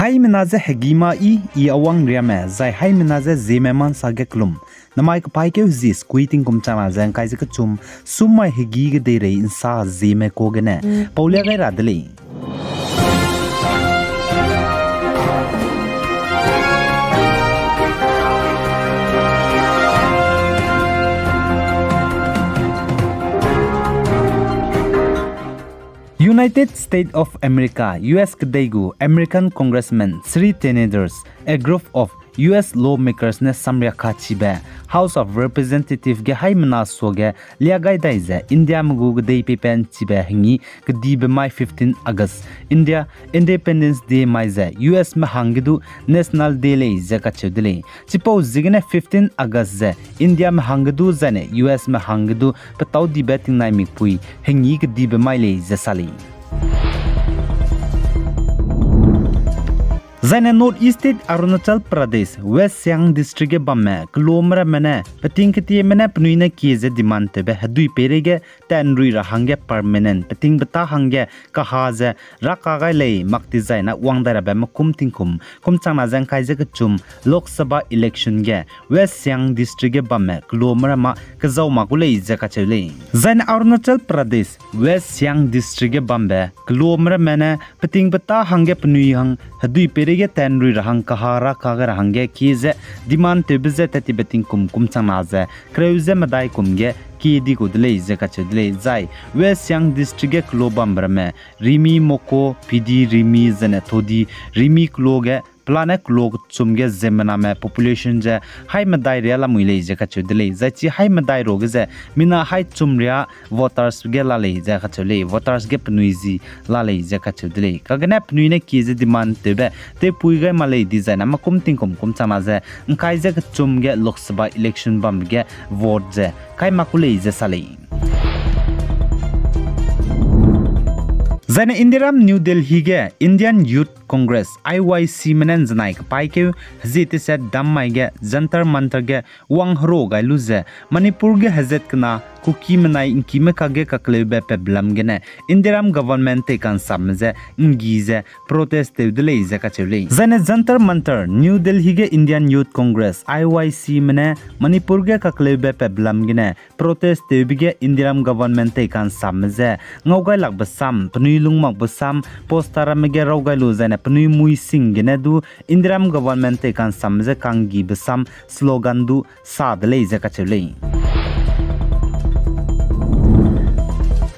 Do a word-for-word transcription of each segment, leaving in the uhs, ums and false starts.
Haimena ze hegî ma i, i awang riame, zai haimena ze Zeme ma nsa ge kelum. Namai kepaîkeu hezie sekui tingkum changna ze ngkai ze kechum, summai hegî kedeirei nsa Zeme ka gene paulia gai ra de lei. United States of America, U S kedei gu American Congressman three senators, a group of U S lawmakers ne samriak kachibe House of Representative ge haimena suage lia gai dai ze Indiame gu kedei peipen chibe hengi kedibe mai fifteen August, India Independence Day mai ze U S me hangge du National Day lei ze kacheu de lei. Chipau ziegene fifteen August ze Indiame hangge du zaine U S me hangge du petâu dibe tingnai mikpui hengi kedibe mai lei ze sa lei. Zaine North East State Arunachal Pradesh, West Siang District ge bamme kelome ramme ne peting ketieme ne penui ne kie ze demand tewbe hedui peireige tanrui ra hangge permanent peting beta hangge kaha ze raka gai lei mak dizai na wang dai rabe mekum tingkum kum changna ze ngkai ze kechum Lok Sabha election ge West Siang District ge bamme kelome ramme kezau mak gu lei ze kacheu lei. Zaine Arunachal Pradesh, West Siang District ge bambe kelome ramme ne peting peta hangge penui hang hedui peireige tanrui ra hang kaha raka gai ra hangge kie ze demand tewbe ze tat tibe tingkum kum changna ze kereu ze medai kum ge kie di gu de lei ze kacheu de lei. Zai West Siang District ge kelo bambe ramme Rimi, Moko, Pidi, Rimi, zaine Todi, Rimi kelo ge pelane kelo kechum ge ziemmename population ze hai medai ria lamui lei ze kacheu de lei. Zai chi hai medai ruage ze mina hai chum ria voters ge la lei ze kacheu lei, voters ge penui zi la lei ze kacheu de lei. Kagene penui ne kie ze demand tewbe tewpui gai ma lei dizai na mekum tingkum kum changna ze ngkai ze kechum ge Lok Sabha election bambe ge vote ze kai mak gu lei ze sa lei. Zaine Indiaram New Delhi ge Indian Youth Congress, I Y C me ne nzenai kepaîkeu hezie teset dam mai ge Jantar Mantar ge wang hero gai lu ze Manipur ge hezat kena Kuki menai ngkime kage kakleube peblam gene Indiaram government teika'nsamme je nggi ze protest tew de lei ze kacheu lei. Zaine Jantar Mantar, New Delhi ge Indian Youth Congress, I Y C me ne Manipur ge kakleube peblam gene protest tewbe ge Indiaram government teika'nsamme je ngaugailakbe sam, penui lungmakbe sam, poster ramme ge raw gai lu zaine penui mui sing gene du Indiaram government teika'nsamme je kanggibe sam slogan du sa de lei ze kacheu lei.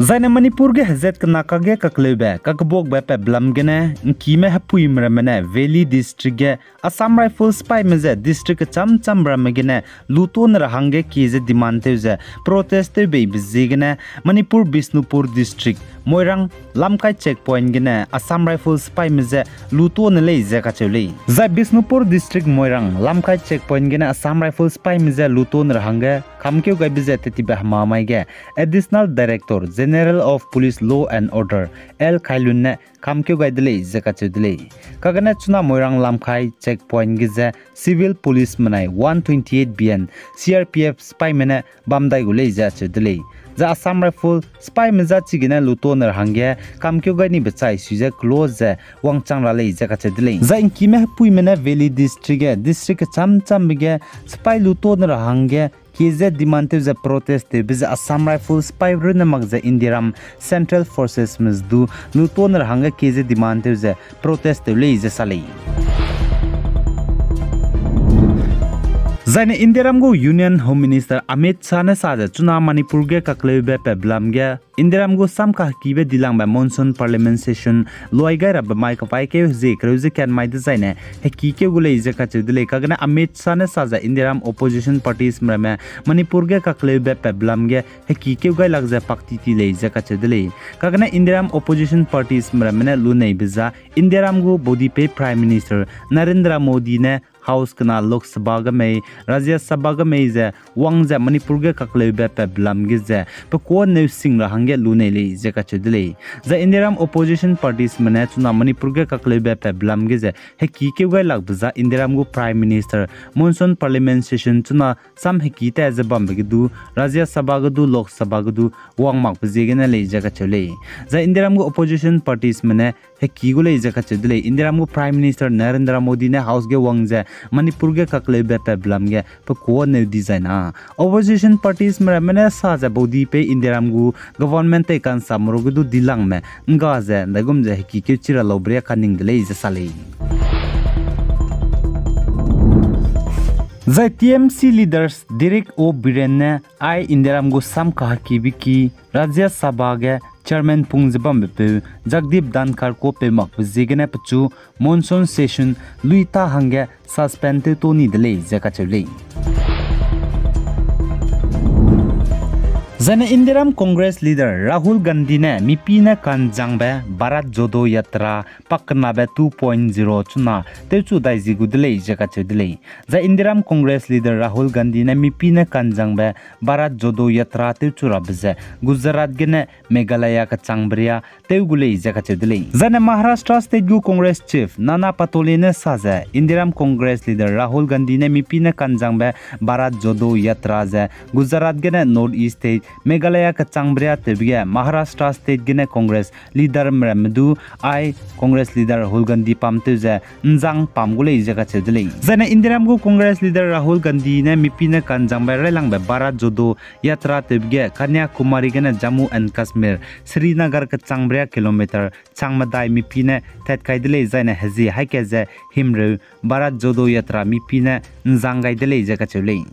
Zaine Manipur ge hezat kena kage kakleube, kakebuakbe peblam gene ngkime hepuime ramme ne Valley District ge Assam Rifles sipaime je district kecham cham ramme gene lutone ra hangge kie ze demand tew ze protest tew beibe ziegene Manipur Bishnupur District Moirang Lamkai checkpoint gene Assam Rifles sipaime je lutone lei ze kacheu lei. Zai Bishnupur District Moirang Lamkai checkpoint gene Assam Rifles sipaime je lutone ra hangge kamkeu gaibe ze tetibe hema mai ge Additional Director General of Police Law and Order L Khailun ne kamkeu gai de lei ze kacheu de lei. Kagene chuna Moirang Lamkai checkpoint ge ze civil police menai one twenty-eight B N, C R P F sipaime ne bam dai gu lei ze acheu de lei. Zai Assam Rifle sipaime je chigene lutone ra hangge kamkeu gai nibe chai sui ze close ze wangchang ra lei ze kacheu de lei. Zai ngkime hepuime ne Valley District ge district kecham chambe ge sipai lutone ra hangge kie ze demand tew ze protest tewbe ze Assam Rifle sipai runne mak ze Indiaram Central Forcesme du lutone ra hangge kie ze demand tew ze protest tew lei ze sa lei. Zaine Indiaram gu Union Home Minister Amit Shah ne sa ze chuna Manipur ge kakleube peblam ge Indiaram gu sam kahekibe dilangbe monsoon parliament session luai gai rabe mai kepaîkeu hezie kereu ze kat mai dezaine hekikeu gu lei ze kacheu de lei. Kagene Amit Shah ne sa ze Indiaram opposition partiesme ramme Manipur ge kakleube peblam ge hekikeu gai lak ze pak ti ti lei ze kacheu de lei. Kagene Indiaram opposition partiesme ramme ne luneibe za Indiaram gu body pei Prime Minister Narendra Modi ne House kena Lok Sabha ge mei, Rajya Sabha ge mei ze wang ze Manipur ge kakleube patbe lam ge ze pekuâ neu sing ra hangge lu nei lei ze kacheu de lei. Zai Indiaram opposition partiesme ne chuna Manipur ge kakleube patbe lam ge ze hekî keu gai lakbe za Indiaram gu Prime Minister monsoon parliament session chuna sam hekî ta ze bambe ge du Rajya Sabha ge du Lok Sabha ge du wang makbe ziegene lei ze kacheu lei. Zai Indiaram gu opposition partiesme ne hekî gu lei ze kacheu de lei. Indiaram gu Prime Minister Narendra Modi ne House ge wang ze Manipur ge kakleube patbe lam ge pekuâ neu di zai na, opposition partiesme ramme ne sa ze baudi pei Indiaram gu government tei kansa meru ge du dilangme ngga ze ndaigum ze hekî keu chi ra laube ria kaning de lei ze sa lei. Zai T M C leaders Derek O'Brien ne ai Indiaram gu sam kahekîbe ki Rajya Sabha ge chairman pung ze bambepeu Jagdeep Dhankhar kuâ peu makbe ziegene pechu monsoon session lui ta hangge suspend tewto ni de lei ze kacheu lei. Zaine Indiaram Congress leader Rahul Gandhi ne mipi ne kanzangbe Bharat Jodo Yatra pakenabe two point zero chuna tewchu dai zi gu de lei ze kacheu de lei. Zai Indiaram Congress leader Rahul Gandhi ne mipi ne kanzangbe Bharat Jodo Yatra tewchu rabe ze Gujarat gene Meghalaya kechangbe ria tew gu lei ze kacheu de lei. Zaine Maharashtra State gu Congress Chief Nana Patole ne sa ze Indiaram Congress leader Rahul Gandhi ne mipi ne kanzangbe Bharat Jodo Yatra ze Gujarat gene North East State Meghalaya kechangbe ria tewbe ge Maharashtra State gene Congress leaderme ramme du ai Congress leader Rahul Gandhi pam tew ze nzang pam gu lei ze kacheu de lei. Zaine Indiaram gu Congress leader Rahul Gandhi ne mipi ne kanzangbe railangbe Bharat Jodo Yatra tewbe ge Kanyakumari gene Jammu and Kashmir Srinagar kechangbe ria kilometer chang medai mipi ne tat kai de lei zaine hezie haî kat ze himreu Bharat Jodo Yatra mipi ne nzang gai de lei ze kacheu lei.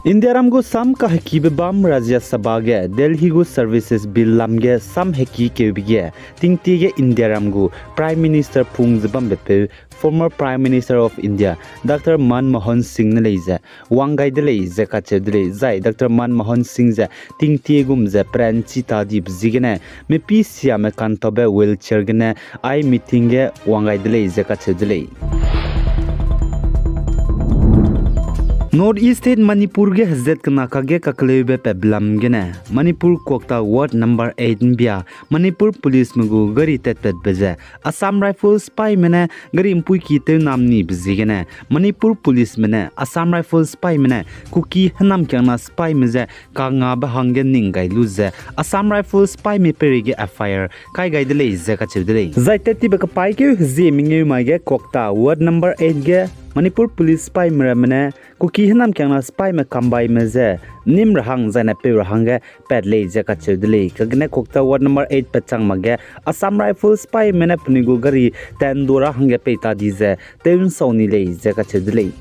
Indiaram gu sam kahekibe bam Rajya Sabha ge Delhi gu Services Bill lam ge sam heki keube ge tingtie ge Indiaram gu Prime Minister pung ze bambepeu former Prime Minister of India Doctor Manmohan Singh ne lei ze wang gai de lei ze kacheu de lei. Zai Doctor Manmohan Singh ze tingtie gum ze peranchi ta dibe ziegene mepî siame kantaube wheelchair gene ai meeting ge wang gai de lei ze kacheu de lei. North East State Manipur ge hezat kena kakge kakleube patbe lam gene Manipur Kwakta Ward number eight mbia Manipur Policeme gu gari tatpatbe ze Assam Rifles sipaime ne gari mpuiki tew nam nibe ziegene Manipur Policeme ne Assam Rifles sipaime ne Kuki hênamkiangna sipaime je kangabe hangge ning gai lu ze Assam Rifles sipaime peireige F I R kai gai de lei ze kacheu de lei. Zai tat tibe kapaîkeu hezie mengeu mai ge Kwakta Ward number eight ge Manipur Police sipaime ramme ne Kuki hênamkiangna sipaime kambaime je nîm ra hang zaine peu ra hangge pat lei ze kacheu de lei. Kagene Kwakta Ward number eight pechang makge Assam Rifles sipaime ne penui gu gari tendo ra hangge peita di ze tew nsau ni lei ze kacheu de lei.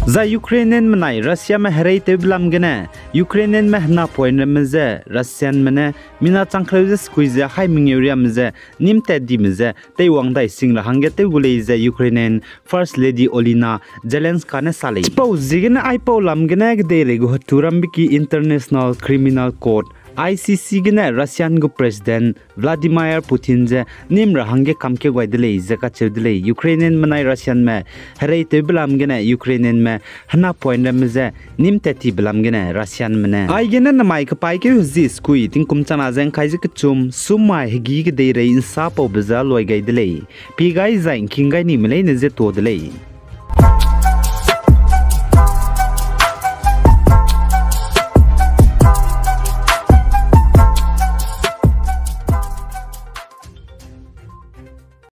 Zai Ukrainian menai Russiame hereitewbe lam gene Ukrainianme henapoine ramme je Russianme ne mina changkereu ze sekui ze hai mengeu riame je nîm tat dime je teiwang dai sing ra hangge tew gu lei ze Ukrainian First Lady Olena Zelenska ne sa lei. Chipau ziegene aipau lam gene kedeirei gu hetu rambe ki International Criminal Court, I C C gene Russian gu President Vladimir Putin je nîm ra hangge kamkeu gai de lei ze kacheu de lei. Ukrainian menai Russianme hereitewbe lam gene Ukrainianme henapoine ramme je nîm tat tibe lam gene Russianme ne. Aigene namai kapaîkeu hezie sekui tingkum chana ze ngkai ze kechum sum mai hegî kedeirei nsapaube je loi gai de lei. Pie gai zai ngking gai nime leine je tuâ de lei.